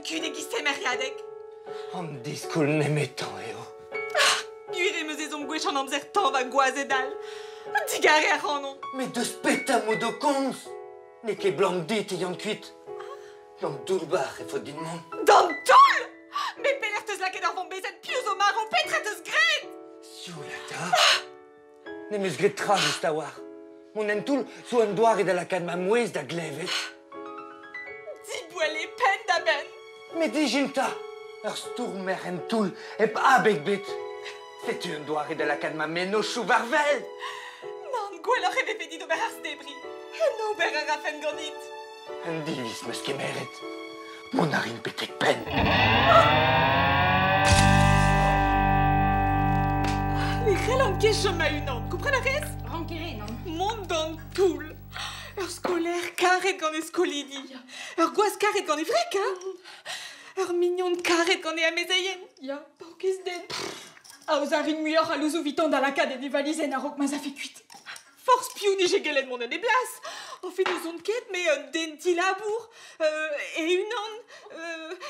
mont kuit e-giz meriadeg. An diskoulm nemetañ eo. Gwir em eus ezhomm gwech an amzer tañva gwazed all. Digare ac'hanon. Met deus petra 'maout o komz? N'eo ket 'blam dit e yan kuit. D'an toull-bac'h e faot din mont. D'an toull? Met pelec'h 'teus lakaet ar vombezenn? Piv zo marv? Petra 'teus graet? Sioul eta. N'em eus graet tra just a-walc'h. Mont en toull zo un doare da lakaat ma mouezh da glevet. Diboell eo penn-da-benn. Met ijin 'ta! Ur stourmer en toull hep abeg 'bet. Setu un doare da lakaat ma mennozhioù war wel. Nann, gwelloc'h e vefe dit ober ar stebriñ. Hen ober a rafen ganit. Un diviz 'm eus kemeret. Mont a rin betek penn. Ne c'hellan ket chom ma-unan, kompren a rez? Rank ket re, nann. Mont d'an toull. Ur skolaer karet gant e skolidi. Ur gwaz karet gant e wreg, hein? Ur mignon karet gant e amezeien. Ya, paourkaezh den. Aozañ a rin muioc'h a louzoù 'vitañ da lakaat en e valizenn a-raok ma'z afe kuit. Forzh piv 'nije gellet mont en e blas. Enfin n'ouzon ket, me un den dilabour, e-unan,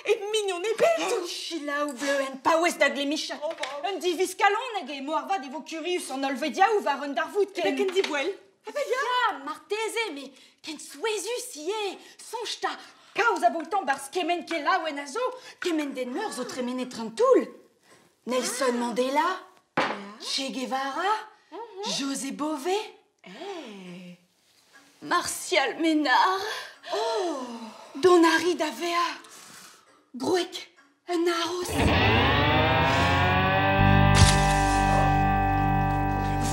e mignon ebet. Selaou, Bleuenn, paouez da glemmichañ. Oh, bah. Un diviz kalonek eo, moarvat e vo kurius an holl vediaoù war un darvoud ken... Met ken diboell. Ah bah ya. Ya, marteze, met ken souezhus ivez. Soñj 'ta, kaoz a vo outañ 'barzh kement kelaouenn a zo, kement den meur zo tremenet traoñ toull. Nelson Mandela, Che Guevara, José Bové, Martial Ménard. Dont a ri da vezañ gwreg un haroz.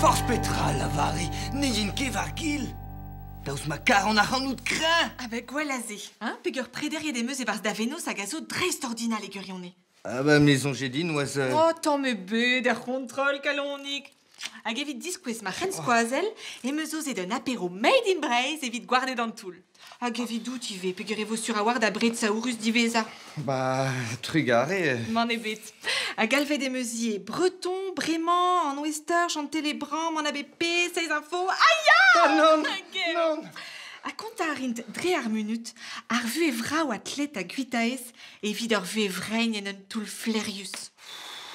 Forzh petra a lavari, ne yin ket war-gil. Daoust ma karan ac'hanout kreñv. Ah ben gwell a se, hein, peger prederiet em eus e-barzh da vennozh hag a zo dreistordinal e gwirionez. Ah bah me soñje din oas... Oh, tamm ebet er c'hontrol, kalonig. Hag evit diskouez ma c'henskoazell em eus aozet un apero made in Breizh evit gwarded an toull. Hag evidout ivez, peogwir e vo sur a-walc'h da bred saourus diwezhañ. Bah, trugarez. Mann ebet. Ha galvet em eus ivez Breton, Bremañ, an Ouester, Chantelé Bram, an ABP, Seiz Info. Ah ya! Ah non, Hag, euh, non. Ha kontañ a rint dre ar munud ar vuhez vrav atlet a guitaez evit ur vuhez vrein en un toull flaerius.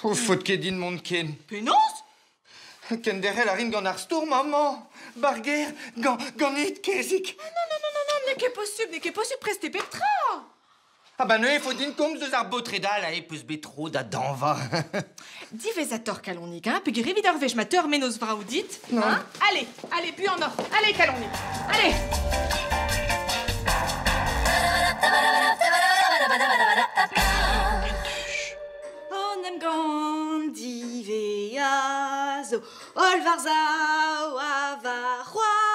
Oh, faot ket din mont ken. Penaos? Kenderc'hel a rin gant ar stourm amañ, ba'r gêr, gant, ganit, kezig. Non, non, non, non, non, n'eo ket posubl, n'eo ket posubl prest e pep tra. Ah bah neuze, faut din komz deus ar baotred all aze peus bet tro da dañva. Diwezhatoc'h, kalonig, hein, peogwir evit ur wech ma teu ur mennozh vrav dit. Non. Hein? Allez, allez, buanoc'h, allez, kalonig, allez. An emgann diwezhañ zo holl war-sav ha warc'hoazh.